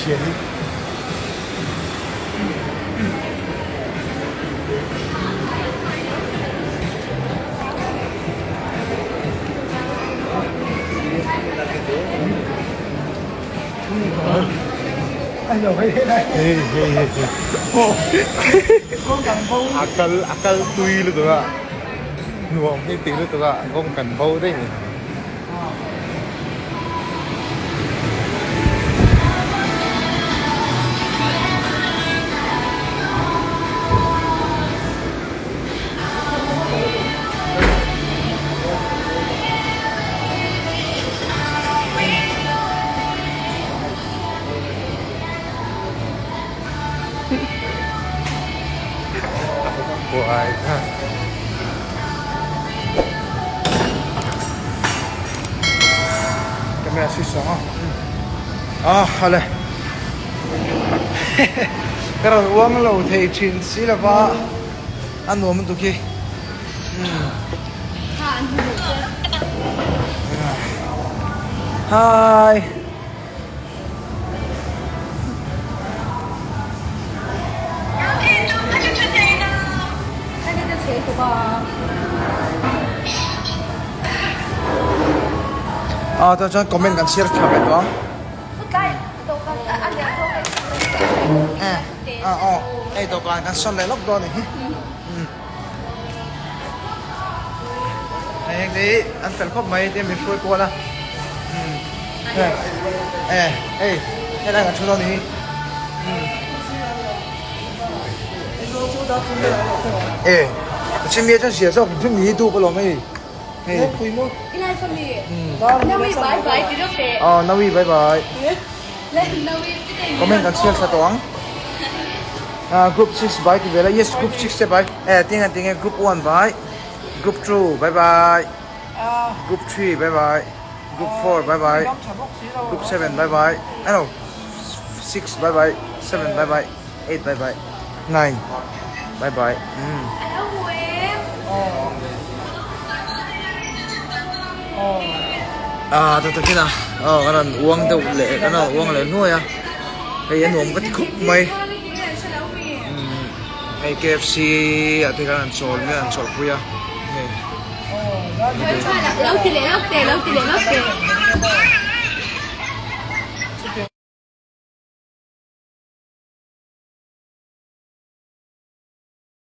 Thian hi. Hei hei hei a kal a kal tui lutuk a nuam hi ti lutuk a kawng kan bo daih ni. Buai kha. Camera switch sawng a. Ah hale. Ka rawn uang lo thei thin si lova a nuam lutuk hi. Hi. Ah chuan chuan comment kan share tha ve tawh a ah aw hei dawhkan kan sawn leh lawk dawn a ni hi Hei hi an fel khawp mai tia min hruai kual a e hei helai kan thu dawn hi e chim mi chuan zia zawk chu mi tu ka lawm hei hei aw nawi bye bye comment kan chhiar thla tawh ang. Ah group 6 bye ti vel a yes group 6 te bye eh tinge tinge group 1 bye group 2 bye bye group 3 bye bye group 4 bye bye group 7 bye bye ano 6 bye bye 7 bye bye 8 bye bye 9 bye bye um ah ta takin a aw kan rawn uang deuh leh kan rawn uang leh nuai a hei a nuam ka ti khawp mai umm hei KFC ah te khan an chawl mai a an chawlhpui a hei.